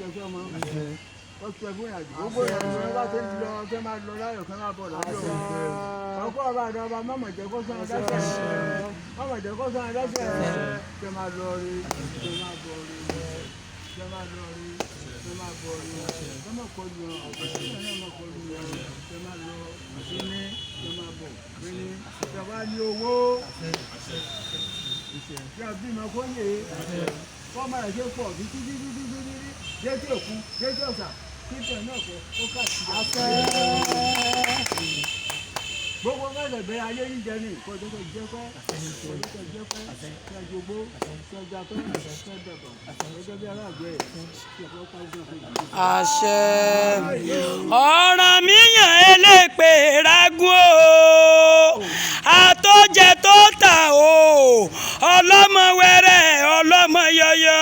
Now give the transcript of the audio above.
ṣe fún ọmọ, kó ṣe fún ìrìnàjò. Gbogbo ìrìnàjò wọn bá ti ń lọ, kí wọ́n máa lọ láyọ̀, kí wọ́n máa bọ̀ láyọ̀. Ọkọ ọba àti ọba mọ̀mọ̀ jẹ́ kó sàn lẹ́sẹ̀, mọ̀mọ̀ jẹ́ kó sàn lẹ́sẹ̀. Kí wọ́n máa lọ rí, kí wọ́n máa bọ̀ rí, kí wọ́n máa lọ rí, kí wọ́n máa bọ̀ rí, kí wọ́n máa kọlu wọn, kí wọ́n máa kọlu wọn, kí wọ́n máa lọ ní, kí wọ́n máa bọ̀ ní, kí wọ́n bá ní owó, kí wọ́n bímọ kó yè é, kọ́ máa ṣe pọ̀ títí títí títí títí dédé òkun, dédé ọ̀sà, títẹ̀ náà kọ́ ó káàkiri. Gbogbo mẹ́sẹ̀ bẹ́ẹ̀ ayé yín jẹ ní kọjọ́kọ̀ jẹ́pẹ́, kọjọ́kọ̀ jẹ́pẹ́, kẹjọgbó, kẹjàpẹ́, kẹjọbọ̀, gẹ́gẹ́ bí aláàgbẹ̀ kí ọ̀pọ̀ pàṣẹ fún mi. Àṣẹ. Ọ̀rànmíyàn elépè rágún o, àtọ́jẹ tó tà o, ọlọ́mọ wẹ́rẹ́, ọlọ́mọ yọyọ.